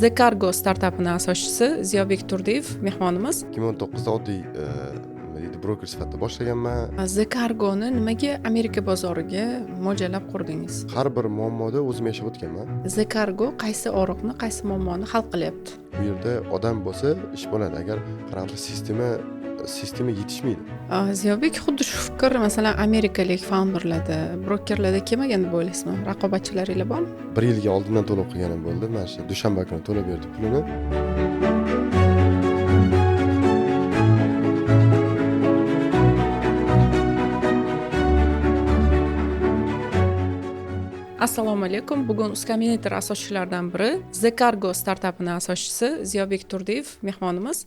The Cargo startapini asoschisi Ziyobek Turdiyev mehmonimiz. 2019da oddiy nima deydi, broker sifatida boshlaganman. The Cargo'ni nimaga Amerika bozoriga mo'ljallab qurdingiz? Har bir muammoda o'zim yashab o'tganman. The Cargo qaysi og'riqni, qaysi muammoni hal qilyapti? Bu yerda odam bo'lsa ish bo'ladi. Agar qanaqadir sistema yetishmaydi. Ziyobek, xuddi shu fikr masalan amerikalik founderlarda, brokerlarda kelmagan deb o'ylaysizmi? Raqobatchilaringlar bormi? Bir yilga oldindan to'lov qilganim bo'ldi. Mana shu dushanba kuni to'lab berdi pulini. Assalomu alaykum. Bugun Uzcommunitor asoschilaridan biri, The Cargo startapini asoschisi Ziyobek Turdiyev mehmonimiz.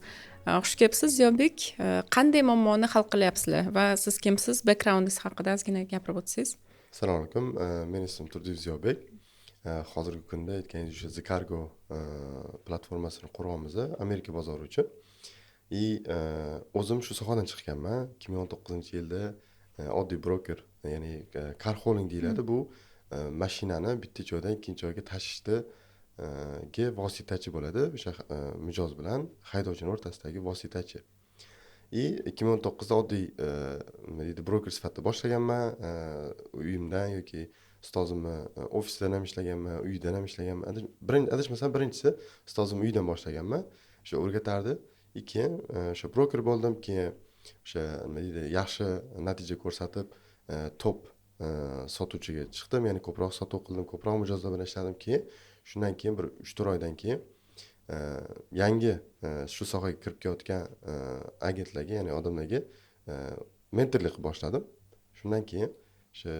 Xush kelibsiz, Ziyobek. Qanday muammoni hal qilyapsizlar va siz kimsiz? Backgroundingiz haqida ozgina gapirib o'tsangiz. Assalomu alaykum. Meni ismim Turdiyev Ziyobek. Hozirgi kunda aytganingiz o'sha The Cargo platformasini quryapmiz Amerika bozori uchun. O'zim shu sohadan chiqqanman. 2019-yilda oddiy broker, ya'ni car hauling deyiladi. Bu mashinani bitta joydan ikkinchi joyga tashishda vositachi bo'ladi. O'sha mijoz bilan haydovchining o'rtasidagi vositachi. 2019da oddiy nima deydi, broker sifatida boshlaganman. Uyimdan yoki ustozimni ofisidan ham ishlaganman, uydan ham ishlaganman. Adashmasam birinchisi ustozim uydan boshlaganman. O'sha o'rgatardi. Keyin o'sha broker bo'ldim. Keyin o'sha nima deydi, yaxshi natija ko'rsatib, top sotuvchiga chiqdim. Ya'ni ko'proq sotuv qildim, ko'proq mijozlar bilan ishladim. Keyin shundan keyin bir 3-4 oydan keyin yangi shu sohaga kirib kelayotgan agentlarga, ya'ni odamlarga mentorlik qilib boshladim. Shundan keyin o'sha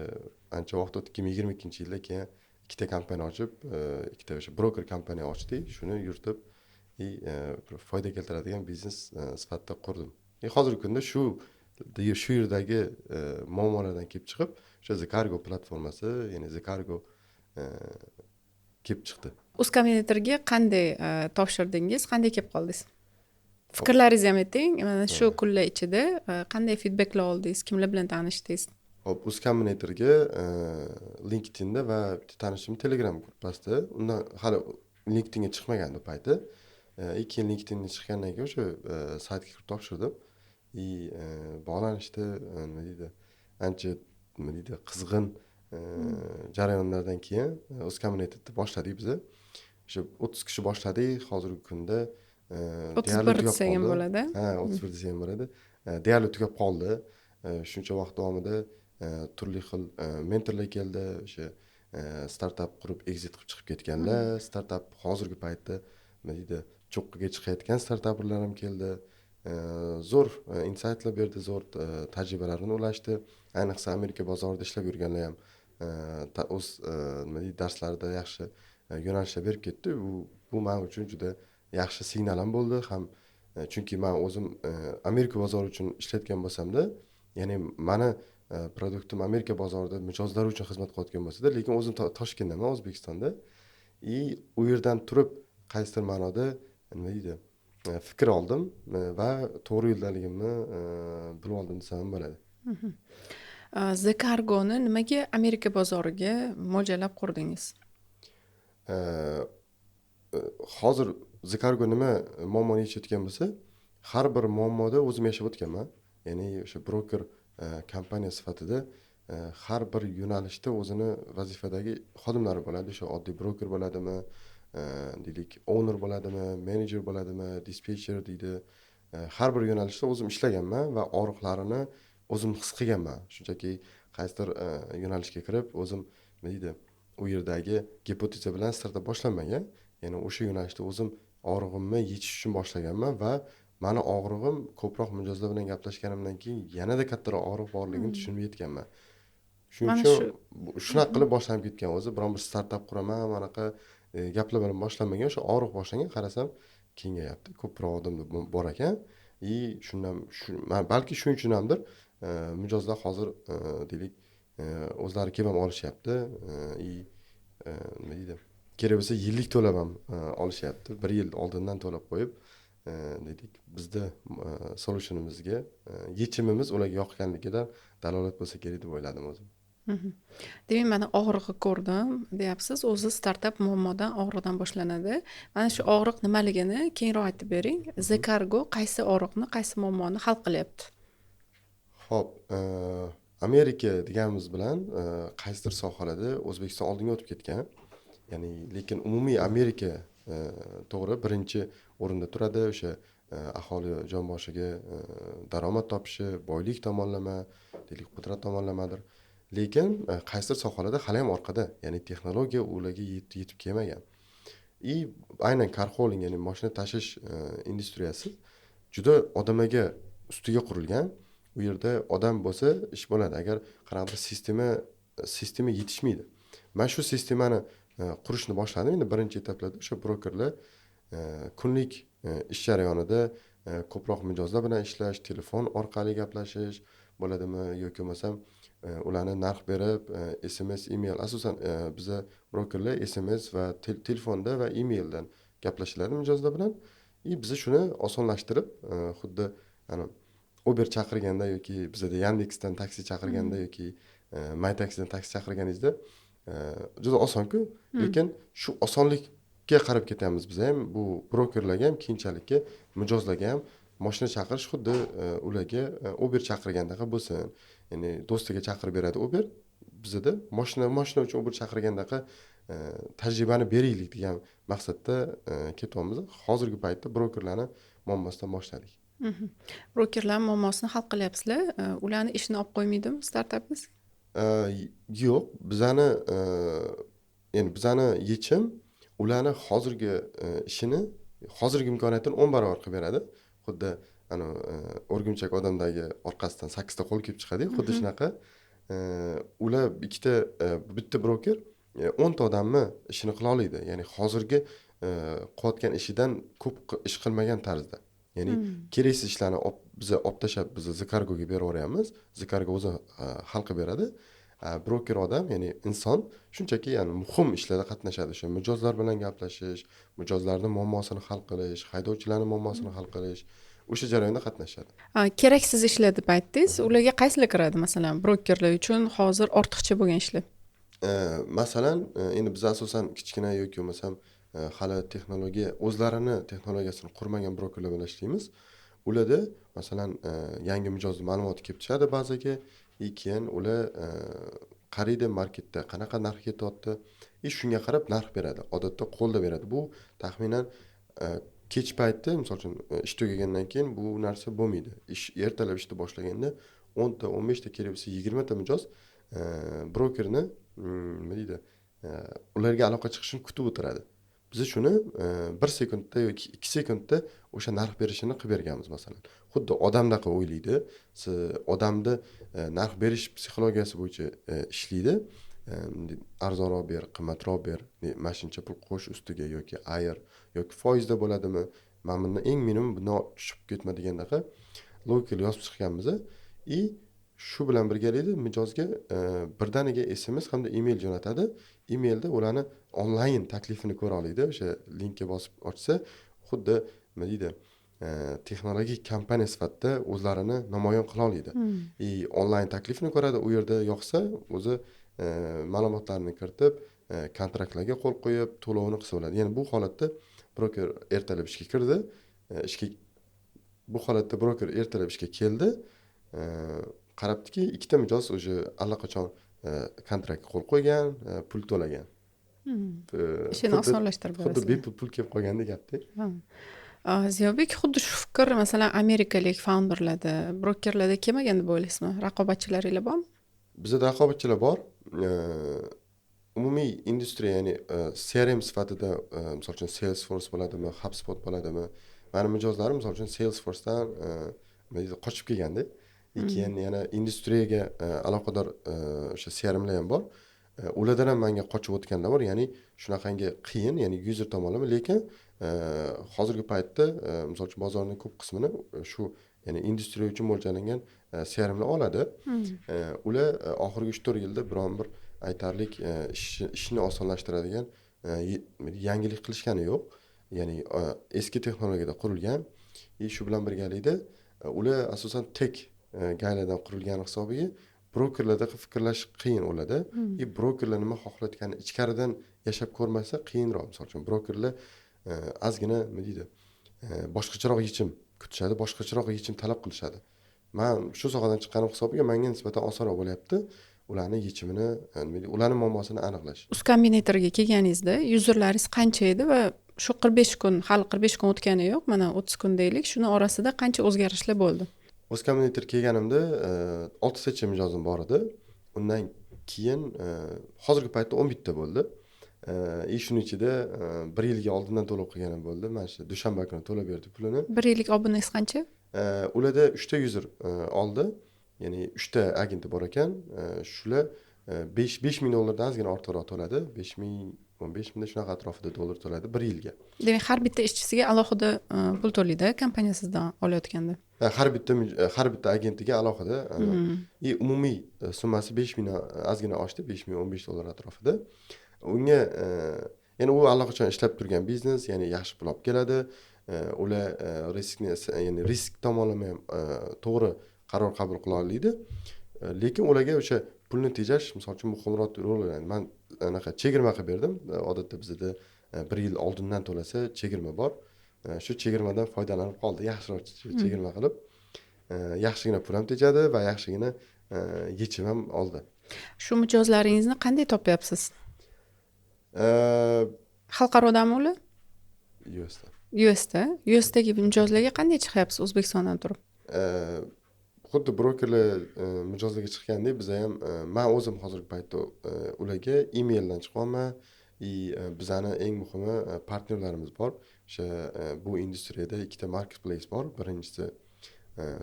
ancha vaqt o'tdi, 2022-yilda keyin ikkita kompaniya ochib, ikkita o'sha broker kompaniya ochdik. Shuni yuritib, foyda keltiradigan biznes sifatida qurdim. Hozirgi kunda shu yerdagi muammolardan kelib chiqib, o'sha The Cargo platformasi, ya'ni The Cargo kelib chiqdi. Uzcommunitorga qanday topshirdingiz? Qanday kelib qoldingiz? Fikrlaringizni ham ayting. Mana shu kunlar ichida qanday feedbacklar oldingiz? Kimlar bilan tanishdingiz? Xo'p, Uzcommunitorga LinkedInda va bitta tanishim Telegram gruppasida, undan hali LinkedInga chiqmagandi u payti. Keyin LinkedInga chiqqandan keyin o'sha saytga kirib topshirdim. Bog'lanishdi, nima deydi, ancha nima deydi, qizg'in jarayonlardan keyin Uzcommunitorni boshladik biz. O'sha 30 kishi boshladik, hozirgi kunda 31 desak ham bo'ladi. Ha, 31 desak ham bo'ladi. Deyarli tugab qoldi. Shuncha vaqt davomida turli xil mentorlar keldi, o'sha startap qurib exit qilib chiqib ketganlar, startap hozirgi paytda nima deydi, cho'qqiga chiqayotgan startaplar ham keldi. Zo'r insightlar berdi, zo'r tajribalarini ulashdi. Ayniqsa Amerika bozorida ishlab yurganlar ham o'z nima deydi, darslarida yaxshi yo'nalishlar berib ketdi. Bu men uchun juda yaxshi signal ham bo'ldi ham, chunki men o'zim Amerika bozori uchun ishlayotgan bo'lsam-da, ya'ni meni produktim Amerika bozorida mijozlar uchun xizmat qilayotgan bo'lsa-da, lekin o'zim Toshkentdaman, O'zbekistonda. U yerdan turib qaysidir ma'noda nima deydi, fikr oldim va to'g'ri yo'ldaligimni bilib oldim desam ham bo'ladi. The Cargo'ni nimaga Amerika bozoriga mo'ljallab qurdingiz? Hozir The Cargo nima muammoni yechayotgan bo'lsa, har bir muammoda o'zim yashab o'tganman. Ya'ni o'sha broker kompaniya sifatida har bir yo'nalishda o'zini vazifadagi xodimlari bo'ladi. O'sha oddiy broker bo'ladimi, deylik, owner bo'ladimi, menejer bo'ladimi, dispetcher deydi. Har bir yo'nalishda o'zim ishlaganman va og'riqlarini o'zim his qilganman. Shunchaki qaysidir yo'nalishga kirib, o'zim nima deydi, u yerdagi gipoteza bilan startap boshlanmagan. Ya'ni o'sha yo'nalishda o'zim og'rig'imni yechish uchun boshlaganman va mani og'rig'im ko'proq mijozlar bilan gaplashganimdan keyin yanada kattaroq og'riq borligini tushunib yetganman. Shuning uchun shunaqa qilib boshlanib ketgan o'zi. Biron bir startap quraman, manaqa gaplar bilan boshlanmagan, o'sha og'riq boshlangan, qarasam kengayapti, ko'proq odamda bor ekan. Shundan balki shuning uchun hamdir mijozlar hozir deylik, o'zlari kelib ham olishyapti. Nima deydi, kerak bo'lsa yillik to'lab ham olishyapti. Bir yil oldindan to'lab qo'yib, dedik, bizda solutionimizga yechimimiz ularga yoqqanligidan dalolat bo'lsa kerak deb o'yladim o'zim. Demak, mana og'rig'i ko'rdim deyapsiz. O'zi startap muammodan, og'riqdan boshlanadi. Mana shu og'riq nimaligini kengroq aytib bering. The Cargo qaysi og'riqni, qaysi muammoni hal qilyapti? Ho'p, Amerika deganimiz bilan qaysidir sohalarda O'zbekiston oldinga o'tib ketgan. Ya'ni lekin umumiy Amerika to'g'ri birinchi o'rinda turadi. O'sha aholi jon boshiga daromad topishi, boylik tomonlama, deylik, qudrat tomonlamadir. Lekin qaysidir sohalarda hali ham orqada, ya'ni texnologiya ularga yetib kelmagan. И aynan car hauling, ya'ni mashina tashish industriyasi juda odamlarga ustiga qurilgan. U yerda odam bo'lsa ish bo'ladi. Agar qanaqadir sistema yetishmaydi. Man shu sistemani qurishni boshladim. Endi birinchi etaplarda o'sha brokerlar kunlik ish jarayonida ko'proq mijozlar bilan ishlash, telefon orqali gaplashish bo'ladimi yoki bo'lmasam ularni narx berib, SMS, email, asosan biza brokerlar SMS va telefonda va emaildan gaplashiladi mijozlar bilan. И biza shuni osonlashtirib, xuddi ana Uber chaqirganda yoki bizada Yandexdan taksi chaqirganda yoki My Taxidan taksi chaqirganingizda juda osonku, lekin shu osonlikka qarab ketyapmiz biz ham, bu brokerlarga ham, keyinchalikka mijozlarga ham moshina chaqirish xuddi ularga Uber chaqirgandaqa bo'lsin. Ya'ni do'stiga chaqirib beradi Uber, bizada moshina uchun Uber chaqirgandaqa tajribani beraylik degan maqsadda ketyapmiz. Hozirgi paytda brokerlarni muammosidan boshladik. Brokerlar muammosini hal qilyapsizlar. Ularni ishini olib qo'ymaydimi startapingiz? Yo'q, bizani ya'ni bizani yechim ularni hozirgi ishini, hozirgi imkoniyatini 10 barobar qilib beradi. Xuddi ana o'rgimchak odamdagi orqasidan sakkizta qo'l kelib chiqadi, xuddi shunaqa. Ular ikkita, bitta broker 10 ta odamni ishini qila oladi. Ya'ni hozirgi qilayotgan ishidan ko'p ish qilmagan tarzda. Ya'ni keraksiz ishlarni biza olib tashlab, biza The Cargoga berib yuboryapmiz. The Cargo o'zi hal qilib beradi. Broker odam, ya'ni inson shunchaki, ya'ni muhim ishlarda qatnashadi. O'sha mijozlar bilan gaplashish, mijozlarni muammosini hal qilish, haydovchilarni muammosini hal qilish, o'sha jarayonda qatnashadi. Keraksiz ishlar deb aytdingiz. Ularga qaysilar kiradi, masalan, brokerlar uchun hozir ortiqcha bo'lgan ishlar? Masalan, endi biz asosan kichkina yoki bo'lmasam hali texnologiya, o'zlarini texnologiyasini qurmagan brokerlar bilan ishlaymiz. Ularda masalan yangi mijozni ma'lumoti kelib tushadi bazaga и keyin ular qaraydi, marketda qanaqa narx ketyapti и shunga qarab narx beradi. Odatda qo'lda beradi. Bu taxminan kech paytda, misol uchun, ish tugagandan keyin bu narsa bo'lmaydi. Ish ertalab ishni boshlaganda 10 ta, 15 ta, kerak bo'lsa 20 ta mijoz brokerni nima deydi, ularga aloqa chiqishini kutib o'tiradi. Biz shuni 1 sekundda yoki 2 sekundda o'sha narx berishini qilib berganmiz. Masalan, xuddi odamdaqa o'ylaydi, odamni narx berish psixologiyasi bo'yicha ishlaydi. Arzonroq ber, qimmatroq ber, mana shuncha pul qo'sh ustiga yoki ayir yoki foizda bo'ladimi, mana bundan eng minimum bundan tushib ketma degandaqa logikali yozib chiqqanmiz. И shu bilan birgalikda mijozga birdaniga SMS hamda email jo'natadi. Emailda ularni onlayn taklifini ko'ra oladi. O'sha linkka bosib ochsa, xuddi nima deydi, texnologik kompaniya sifatida o'zlarini namoyon qila oladi и onlayn taklifini ko'radi. U yerda yoqsa, o'zi ma'lumotlarni kiritib, kontraktlarga qo'l qo'yib, to'lovini qilsa bo'ladi. Ya'ni bu holatda broker ertalab ishga kirdi, ishga, bu holatda broker ertalab ishga keldi, qarabdiki, ikkita mijoz уже allaqachon kontraktga qo'l qo'ygan, pul to'lagan. Ishini osonlashtirib Xuddi bepul pul kelib qolgandek gapda. Ziyobek, xuddi shu fikr, masalan, amerikalik founderlarda, brokerlarda kelmagan deb o'ylaysizmi? Raqobatchilaringlar bormi? Bizada raqobatchilar bor. Umumiy industriya, ya'ni CRM sifatida, misol uchun, Salesforce bo'ladimi, HubSpot bo'ladimi, mani mijozlarim, misol uchun, Salesforcedan nima deydi, qochib kelganda, keyin yana industriyaga aloqador o'sha CRMlar ham bor, ulardan ham manga qochib o'tganlar bor. Ya'ni shunaqangi qiyin, ya'ni user tomonlama. Lekin hozirgi paytda, misol uchun, bozorning ko'p qismini shu, ya'ni industriya uchun mo'ljallangan CRMlar oladi. Ular oxirgi 3-4 yilda biron bir aytarlik ishni osonlashtiradigan yangilik qilishgani yo'q. Ya'ni eski texnologiyada qurilgan и shu bilan birgalikda ular asosan tech guylardan qurilgani hisobiga Brokerlarda fikrlash qiyin ularda. И brokerlar nima xohlayotganini ichkaridan yashab ko'rmasa, qiyinroq. Misol uchun, brokerlar ozgina, nima deydi, boshqacharoq yechim kutishadi, boshqacharoq yechim talab qilishadi. Man shu sohadan chiqqanim hisobiga manga nisbatan osonroq bo'lyapti ularni yechimini, nima deydi, ularni muammosini aniqlash. Uzcomminatorga kelganingizda yuzerlaringiz qancha edi va shu 45 kun, hali 45 kun o'tgani yo'q, mana 30 kun deylik, shuni orasida qancha o'zgarishlar bo'ldi? Uzcomminator kelganimda oltitacha mijozim bor edi. Undan keyin hozirgi paytda 11 ta bo'ldi. И shuni ichida bir yilga oldindan to'lov qilganim bo'ldi. Mana shu dushanba kuni to'lab berdi pulini. Bir yillik obunangiz qancha? Ularda uchta user oldi, ya'ni uchta agenti bor ekan. Shular 5000 dollardan ozgina ortiqroq to'ladi, 5015 mingda, shunaqa atrofida dollar to'ladi bir yilga. Demak, har bitta ishchisiga alohida pul to'laydi kompaniya sizdan olayotganda? Har bitta agentiga alohida. И umumiy summasi 5000dan ozgina oshdi, 5015 dollar atrofida unga. Ya'ni u allaqachon ishlab turgan biznes, ya'ni yaxshi pul olib keladi. Ular riskni, ya'ni risk tomonlama ham to'g'ri qaror qabul qila oladi. Lekin ularga o'sha pulni tejash, misol uchun, muhimroq rol o'ynaydi. Man anaqa chegirma qilib berdim. Odatda bizada bir yil oldindan to'lasa, chegirma bor. Shu chegirmadan foydalanib qoldi, yaxshiroq chegirma qilib, yaxshigina pul ham tejadi va yaxshigina yechim ham oldi. Shu mijozlaringizni qanday topyapsiz? Xalqarodami ular? USda. USda. USdagi mijozlarga qanday chiqyapsiz O'zbekistondan turib? Xuddi brokerlar mijozlarga chiqqandek, biza ham, man o'zim hozirgi paytda ularga emaildan chiqyapman. И bizani eng muhimi, partnerlarimiz bor. O'sha bu industriyada ikkita marketplace bor. Birinchisi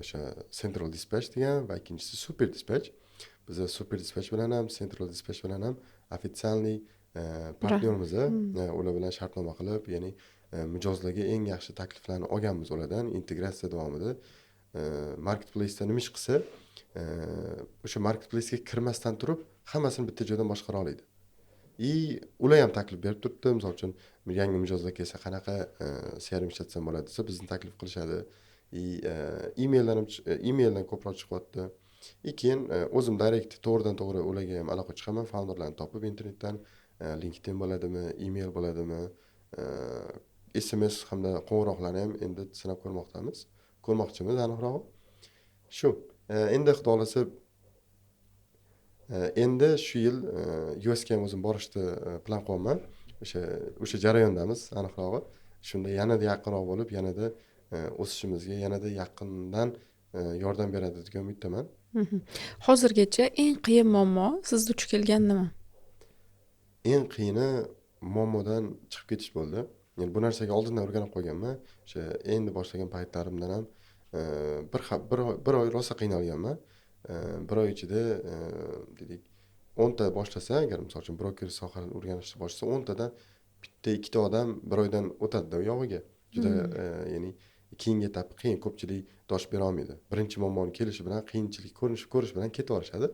o'sha Central Dispatch degan va ikkinchisi Super Dispatch. Biza Super Dispatch bilan ham, Central Dispatch bilan ham официальный partnerimiz. Ular bilan shartnoma qilib, ya'ni mijozlarga eng yaxshi takliflarni olganmiz ulardan. Integratsiya davomida marketplace'da nima ish qilsa, o'sha marketplace'ga kirmasdan turib hammasini bitta joydan boshqara oladi. И ular ham taklif berib turibdi. Misol uchun, yangi mijozlar kelsa, qanaqa CRM ishlatsam bo'ladi desa, bizni taklif qilishadi. И emaildan ham, emaildan ko'proq chiqyapti. И keyin o'zim direct, to'g'ridan to'g'ri ularga ham aloqa chiqaman, founderlarni topib internetdan, LinkedIn bo'ladimi, email bo'ladimi, SMS hamda qo'ng'iroqlarni ham endi sinab ko'rmoqdamiz, ko'rmoqchimiz aniqrog'i. Shu endi, xudo xohlasa, endi shu yil USga ham o'zim borishni plan qilyapman. O'sha jarayondamiz aniqrog'i. Shunda yanada yaqinroq bo'lib, yanada o'sishimizga yanada yaqindan yordam beradi degan umiddaman. Hozirgacha eng qiyin muammo siz duch kelgan nima? Eng qiyini muammodan chiqib ketish bo'ldi. Yani bu narsaga oldindan o'rganib qo'yganman. O'sha endi boshlagan paytlarimdan ham bir oy rosa qiynalganman. Bir oy ichida, deylik, 10 ta boshlasa agar, misol uchun, broker sohani o'rganishni boshlasa, 10 tadan bitta ikkita odam bir oydan o'tadida u yog'iga. Juda ya'ni keyingi etapi qiyin, ko'pchilik dosh berolmaydi. Birinchi muammoni kelishi bilan, qiyinchilik ko'rish bilan ketib yuborishadi.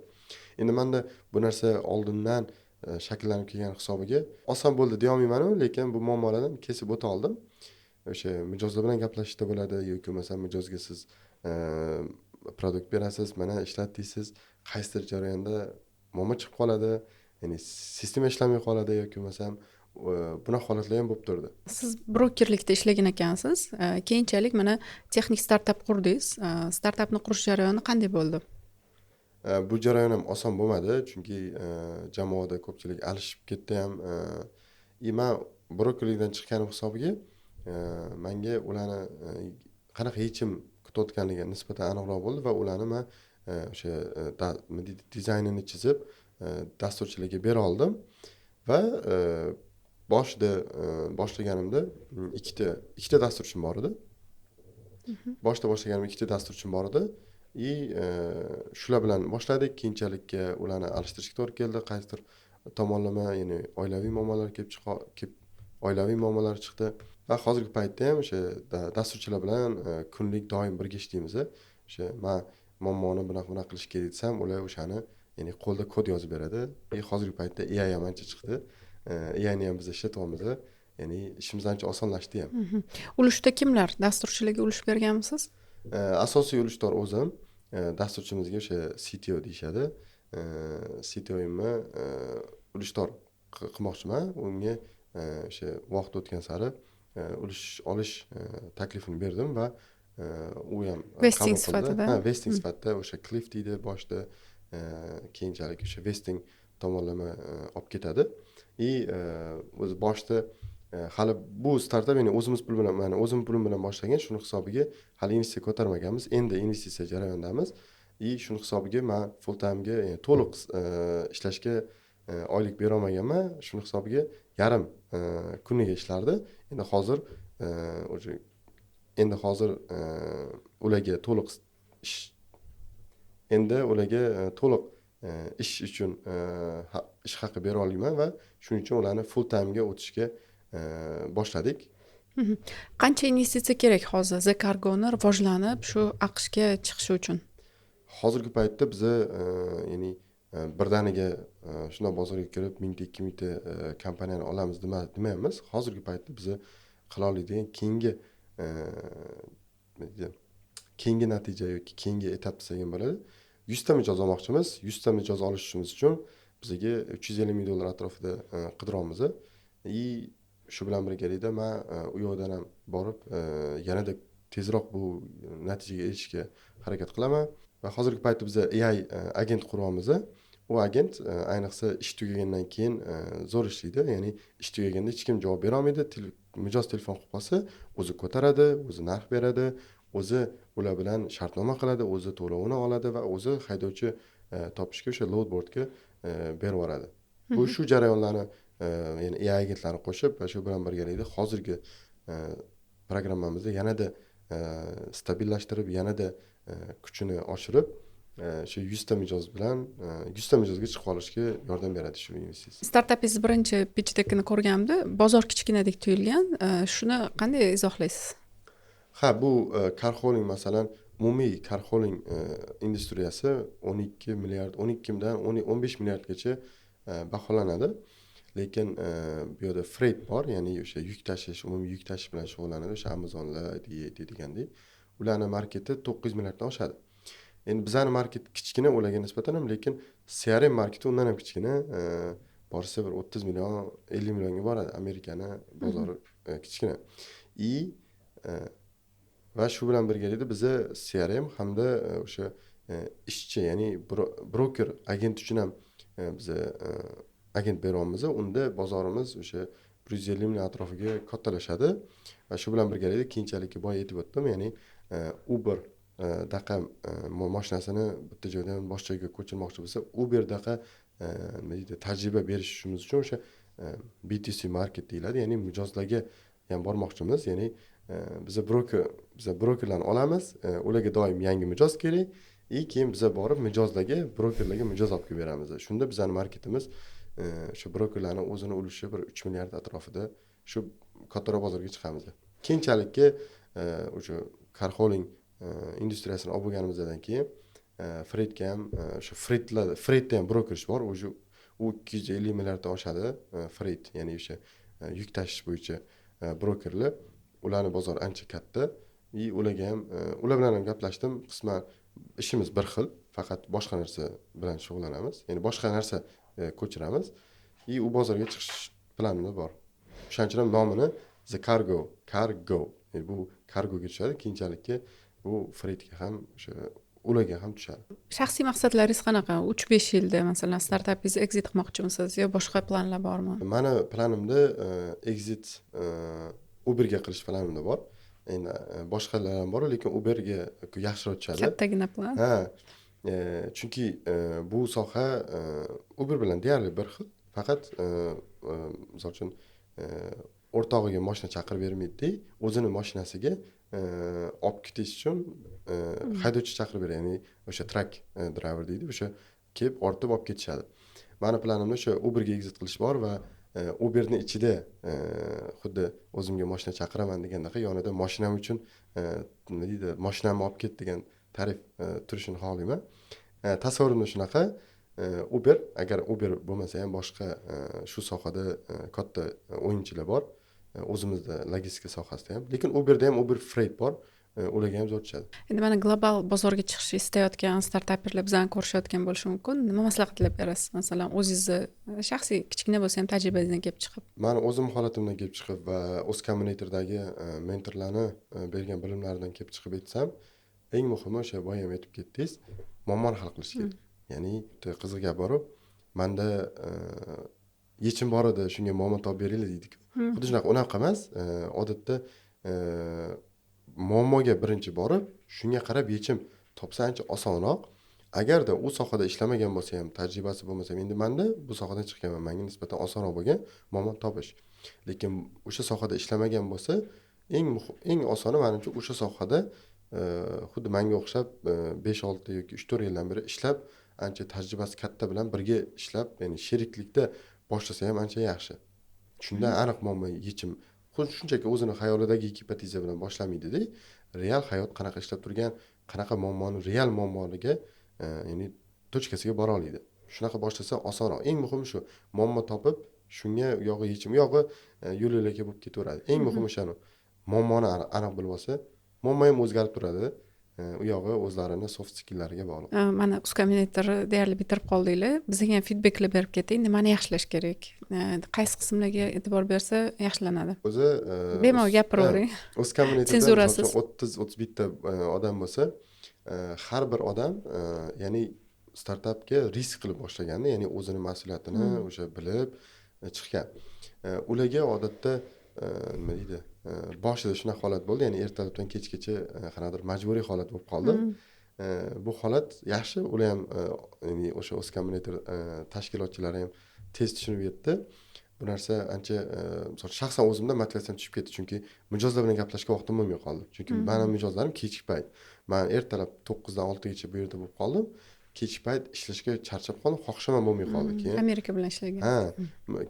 Endi manda bu narsa oldindan shakllanib kelgan hisobiga oson bo'ldi deyolmaymanu, lekin bu muammolardan kesib o'ta oldim. O'sha mijozlar bilan gaplashishda bo'ladi yoki bo'lmasam mijozga siz продукт berasiz, mana ishlat deysiz, qaysidir jarayonda muammo chiqib qoladi, ya'ni sistema ishlamay qoladi yoki bo'lmasam bunaqa holatlar ham bo'lib turdi. Siz brokerlikda ishlagan ekansiz. Keyinchalik mana texnik startap qurdingiz. Startapni qurish jarayoni qanday bo'ldi? Bu jarayon ham oson bo'lmadi, chunki jamoada ko'pchilik alishib ketdi ham. И man brokerlikdan chiqqanim hisobiga manga ularni qanaqa yechim kutayotganligi nisbatan aniqroq bo'ldi va ularni man o'sha nima deydi, dizaynini chizib, dasturchilarga bera oldim. Va boshida boshlaganimda ikkita dasturchim bor edi. Boshida boshlaganimda ikkita dasturchim bor edi и shular bilan boshladik. Keyinchalik ularni alishtirishga to'g'ri keldi, qaysidir tomonlama, ya'ni oilaviy muammolar kelib, oilaviy muammolar chiqdi. Va hozirgi paytda ham o'sha dasturchilar bilan kunlik doim birga ishlaymiz. O'sha man muammoni bunaqa bunaqa qilish kerak desam, ular o'shani, ya'ni qo'lda kod yozib beradi. И hozirgi paytda AI ham ancha chiqdi, AIni ham biz ishlatyapmiz, ya'ni ishimiz ancha osonlashdi ham. Ulushda kimlar? Dasturchilarga ulush berganmisiz? Asosiy ulushdor o'zim. Dasturchimizga o'sha CTO deyishadi. CTOimni ulushdor qilmoqchiman. Unga o'sha vaqt o'tgan sari ulush olish taklifini berdim va u ham vesting sifatida. Ha, vesting sifatida o'sha cliff deydi boshida, keyinchalik o'sha vesting tomonlama olib ketadi. И o'zi boshida hali bu startap, ya'ni o'zimiz pul bilan, mana o'zim pulim bilan boshlagan, shuni hisobiga hali investitsiya ko'tarmaganmiz, endi investitsiya jarayonidamiz. И shuni hisobiga man full timega, ya'ni to'liq ishlashga oylik berolmaganman, shuni hisobiga yarim kuniga ishlardi. Endi hozir уже endi hozir ularga to'liq ish, endi ularga to'liq ish uchun ish haqi bera olmayman va shuning uchun ularni full timega o'tishga boshladik. Qancha investitsiya kerak hozir The Cargoni rivojlanib shu AQShga chiqishi uchun? Hozirgi paytda biza, ya'ni birdaniga shundoq bozorga kirib 1000 ta, 2000 ta kompaniyani olamiz demaymiz. Hozirgi paytda biza qila oladigan keyingi, nima deydi, keyingi natija yoki keyingi etap desak ham bo'ladi, 100 ta mijoz olmoqchimiz. 100 ta mijoz olishimiz uchun bizaga 350 ming dollar atrofida qidiryapmiz. И shu bilan birgalikda man u yoqdan ham borib yanada tezroq bu natijaga erishishga harakat qilaman. Va hozirgi paytda biza AI agent quryapmiz. U agent ayniqsa ish tugagandan keyin zo'r ishlaydi, ya'ni ish tugaganda hech kim javob berolmaydi. Mijoz telefon qilib qolsa, o'zi ko'taradi, o'zi narx beradi, o'zi ular bilan shartnoma qiladi, o'zi to'lovini oladi va o'zi haydovchi topishga, o'sha load boardga berib yuboradi. Bu shu jarayonlarni, ya'ni AI agentlarni qo'shib va shu bilan birgalikda hozirgi programmamizni yanada stabillashtirib, yanada kuchini oshirib, shu 100 ta mijoz bilan 100 ta mijozga chiqib olishga yordam beradi shu investitsiya. Startapingizni birinchi pitch deckini ko'rganimda bozor kichkinadek tuyulgan. Shuni qanday izohlaysiz? Ha, bu car hauling, masalan, umumiy car hauling industriyasi 12 milliard, 12dan 15 milliardgacha baholanadi. Lekin bu yerda freight bor, ya'ni o'sha yuk tashish, umumiy yuk tashish bilan shug'ullanadi, o'sha Amazonlar degandek, ularni marketi 900 milliarddan oshadi. Endi bizani market kichkina ularga nisbatan ham, lekin CRM marketi undan ham kichkina, borsa bir 30 million, 50 millionga boradi. Amerikani bozori kichkina. И va shu bilan birgalikda biza CRM hamda o'sha ishchi, ya'ni broker agent uchun ham biza agent beryapmiz. Unda bozorimiz o'sha 150 million atrofiga kattalashadi. Va shu bilan birgalikda keyinchalik, boya aytib o'tdim, ya'ni Uber daqa moshinasini bitta joydan boshqa joyga ko'chirmoqchi bo'lsa, Uberdaqa nima deydi, tajriba berishimiz uchun o'sha B2C market deyiladi, ya'ni mijozlarga ham bormoqchimiz. Ya'ni biza brokerlarni olamiz, ularga doim yangi mijoz kerak и keyin biza borib mijozlarga, brokerlarga mijoz olib kelib beramiz. Shunda bizani marketimiz, o'sha brokerlarni o'zini ulushi bir 3 milliard atrofida, shu kattaroq bozorga chiqamiz. Keyinchalikki o'sha car hauling industriyasini olib bo'lganimizdan keyin freightga ham, o'sha freightlar, freightda ham broker ish bor уже, u 250 milliarddan oshadi freight, ya'ni o'sha yuk tashish bo'yicha brokerlar, ularni bozori ancha katta. И ularga ham, ular bilan ham gaplashdim, qisman ishimiz bir xil, faqat boshqa narsa bilan shug'ullanamiz, ya'ni boshqa narsa ko'chiramiz. И u bozorga chiqish planimiz bor. O'shaning uchun ham nomini The Cargo, Cargo, bu kargoga tushadi, keyinchalikki bu freightga ham, o'sha ularga ham tushadi. Shaxsiy maqsadlaringiz qanaqa 3-5 yilda? Masalan, startapingizni exit qilmoqchimisiz yo boshqa planlar bormi? Mani planimda exit Uberga qilish planimda bor. Endi boshqalar ham bor, lekin Uberga yaxshiroq tushadi. Kattagina plan. Ha, chunki bu soha Uber bilan deyarli bir xil, faqat misol uchun, o'rtog'iga moshina chaqirib bermaydida, o'zini moshinasiga olib ketish uchun haydovchi chaqirib beradi, ya'ni o'sha truck driver deydi, o'sha kelib ortib olib ketishadi. Mani planimda o'sha Uberga exit qilish bor va Uberni ichida xuddi o'zimga moshina chaqiraman degandaqa, yonida moshinam uchun, nima deydi, moshinamni olib ket degan tarif turishini xohlayman. Tasavvurimda shunaqa. Uber, agar Uber bo'lmasa ham, boshqa shu sohada katta o'yinchilar bor o'zimizda, logistika sohasida ham, lekin Uberda ham Uber Freight bor. Ularga ham zo'r tushadi. Endi mana global bozorga chiqishni istayotgan startaperlar bizani ko'rishayotgan bo'lishi mumkin. Nima maslahatlar berasiz, masalan, o'zingizni shaxsiy, kichkina bo'lsa ham, tajribangizdan kelib chiqib? Mani o'zim holatimdan kelib chiqib va Uzcommunitordagi mentorlarni bergan bilimlaridan kelib chiqib aytsam, eng muhimi o'sha boya ham aytib ketdingiz, muammoni hal qilish kerak. Ya'ni bitta qiziq gap boru, manda yechim bor edi, shunga muammo topib beringlar, deydiku. Xuddi shunaqa, unaqa emas. Odatda muammoga birinchi borib, shunga qarab yechim topsa, ancha osonroq. Agarda u sohada ishlamagan bo'lsa ham, tajribasi bo'lmasa ham, endi manda bu sohadan chiqqanman, manga nisbatan osonroq bo'lgan muammo topish. Lekin o'sha sohada ishlamagan bo'lsa, eng muhim, eng osoni, manimcha, o'sha sohada xuddi manga o'xshab 5-6 yoki 3-4 yildan beri ishlab, ancha tajribasi katta bilan birga ishlab, ya'ni sheriklikda boshlasa ham ancha yaxshi. Shunda aniq muammo yechim, xuddi shunchaki o'zini xayolidagi gipoteza bilan boshlamaydida, real hayot qanaqa ishlab turgan, qanaqa muammoni, real muammoliga ya'ni точка siga bora oladi. Shunaqa boshlasa osonroq. Eng muhimi shu, muammo topib, shunga u yog'i yechim, u yog'i yo'l yo'lakay bo'lib ketaveradi. Eng muhimi o'shani muammoni aniq bilib olsa. Muammo ham o'zgarib turadi, u yog'i o'zlarini soft skillariga bog'liq. Mana Uzcommunitorni deyarli bitirib qoldinglar. Bizga ham feedbacklar berib keting, nimani yaxshilash kerak, qaysi qismlarga e'tibor bersa yaxshilanadi? O'zi Bemalol gapiravering. Uzcommunitorda Senzurasiz. 30-31 ta odam bo'lsa, har bir odam ya'ni startapga risk qilib boshlaganda, ya'ni o'zini mas'uliyatini o'sha bilib chiqqan. Ularga odatda nima deydi, boshida shunaqa holat bo'ldi, ya'ni ertalabdan kechgacha qanaqadir majburiy holat bo'lib qoldi. Bu holat yaxshi, ular ham ya'ni o'sha Uzcommunitor tashkilotchilari ham tez tushunib yetdi. Bu narsa ancha misol, shaxsan o'zimda motivatsiyam tushib ketdi, chunki mijozlar bilan gaplashishga vaqtim bo'lmay qoldi. Chunki mani mijozlarim kechki payt, man ertalab 9dan 6gacha bu yerda bo'lib qoldim, kechki payt ishlashga charchab qoldim, xohishim ham bo'lmay qoldi keyin. Amerika bilan ishlagan. Ha,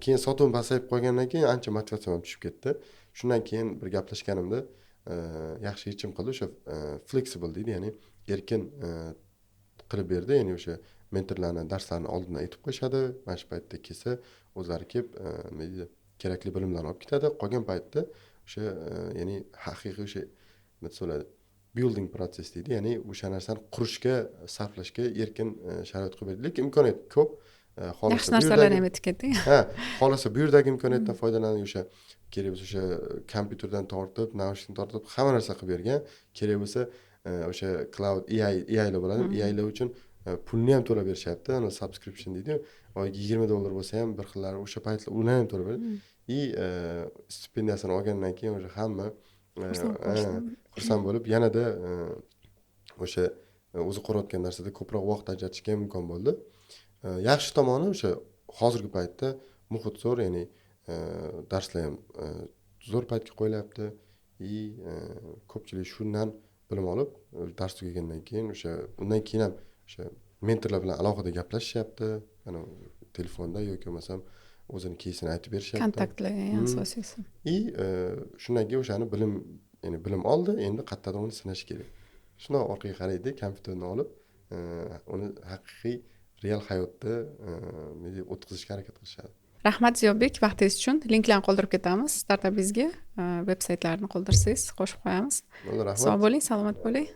keyin sotuvim pasayib qolgandan keyin ancha motivatsiyam ham tushib ketdi. Shundan keyin bir gaplashganimda yaxshi yechim qildi, o'sha flexible deydi, ya'ni erkin qilib berdi. Ya'ni o'sha mentorlarni darslarini oldindan aytib qo'yishadi, mana shu paytda kelsa, o'zlari kelib nima deydi, kerakli bilimlarni olib ketadi. Qolgan paytda o'sha ya'ni haqiqiy o'sha nima desa bo'ladi, building process deydi, ya'ni o'sha narsani qurishga sarflashga erkin sharoit qilib berdi. Lekin imkoniyat ko'p. Xohlasa Yaxshi bu narsalarni yerdagi ham aytib ketding. Ha, xohlasa bu yerdagi imkoniyatdan foydalanib, o'sha kerak bo'lsa o'sha kompyuterdan tortib, naushnikdan tortib, hamma narsa qilib bergan. Kerak bo'lsa o'sha cloud AI, AIlar bo'ladi, AIlar uchun pulni ham to'lab berishyapti. Ana subscription deydiyu, oyiga 20 dollar bo'lsa ham, bir xillari o'sha paytlar ular ham to'lab beradi. И stipendiyasini olgandan keyin o'sha hamma Xursand bo'lishdi. Xursand bo'lib, yanada o'sha o'zi qurayotgan narsada ko'proq vaqt ajratishga ham imkon bo'ldi. Yaxshi tomoni o'sha hozirgi paytda muhit zo'r, ya'ni darslar ham zo'r paytga qo'yilyapti и ko'pchilik shundan bilim olib, dars tugagandan keyin o'sha undan keyin ham o'sha mentorlar bilan alohida gaplashishyapti, mana telefonda yoki bo'lmasam o'zini keysini aytib berishyapti. Kontaktlar eng asosiysi. И shundan keyin o'shani bilim, ya'ni bilim oldi, endi qayerdadir uni sinash kerak. Shundoq orqaga qaraydi, kompyuterni olib, uni haqiqiy real hayotda nima deydi, o'tkazishga harakat qilishadi. Rahmat, Ziyobek, vaqtingiz uchun. Linklarni qoldirib ketamiz startapingizga, veb saytlarini qoldirsangiz, qo'shib qo'yamiz. Bo'ldi, rahmat. Sog' bo'ling, salomat bo'ling.